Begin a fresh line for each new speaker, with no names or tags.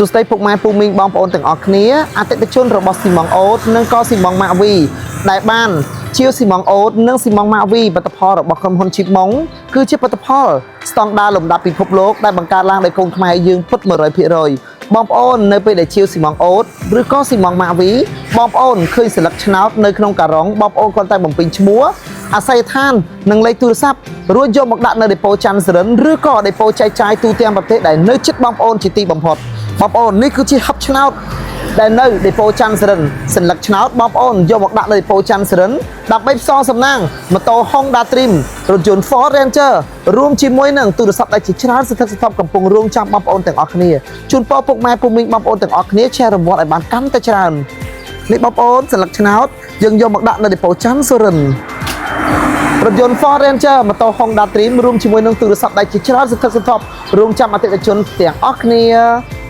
សួស្តីពុកម៉ែពូមីងបងប្អូនទាំងអស់គ្នាអតិថិជនរបស់ស៊ីម៉ងអូតនិងក៏ស៊ីម៉ងម៉ាក់វីដែលបានជាវស៊ីម៉ងអូតនិងស៊ីម៉ងម៉ាក់វីផលិតផលរបស់ក្រុមហ៊ុនជីបម៉ុងគឺជាផលិតផលស្តង់ដារលំដាប់ពិភពលោកដែលបង្កើតឡើងដោយកូនខ្មែរយើងពិត100%បងប្អូននៅពេលដែលជាវស៊ីម៉ងអូតឬក៏ស៊ីម៉ងម៉ាក់វីបងប្អូនឃើញស្លឹកឆ្នោតនៅក្នុងការុងបងប្អូនគ្រាន់តែបំពេញឈ្មោះអាស័យដ្ឋាននិងលេខទូរស័ព្ទរួចយកមកដាក់នៅដេប៉ូច័ន្ទសរិនឬក៏ដេប៉ូចែកចាយទូទាំងប្រទេសដែលនៅជិតបងប្អូនជាទីបំផុត បងប្អូននេះគឺជាហឹបឆ្នោតដែលនៅដេប៉ូច័ន្ទសរិនសន្លឹកឆ្នោតបងប្អូនយកមកដាក់នៅដេប៉ូច័ន្ទសរិនដើម្បីផ្សងសំណាងម៉ូតូ Honda Dream រថយន្ត Ford Ranger រួមជាមួយនឹងទូរស័ព្ទដៃជាច្រើនសន្ធឹកសន្ធាប់កំពុងរងចាំបងប្អូនទាំងអស់គ្នាជូនពរពុកម៉ែពុកមីងបងប្អូនទាំងអស់គ្នា share រង្វាន់ឲ្យបានកាន់តែច្រើននេះបងប្អូនសន្លឹកឆ្នោតយើងយកមកដាក់នៅដេប៉ូច័ន្ទសរិន រថយន្ត Ford Ranger ម៉ូតូ Honda Dream រួមជាមួយនឹងទូរស័ព្ទដៃជាច្រើនសន្ធឹកសន្ធាប់រងចាំអតិថិជនទាំងអស់គ្នា។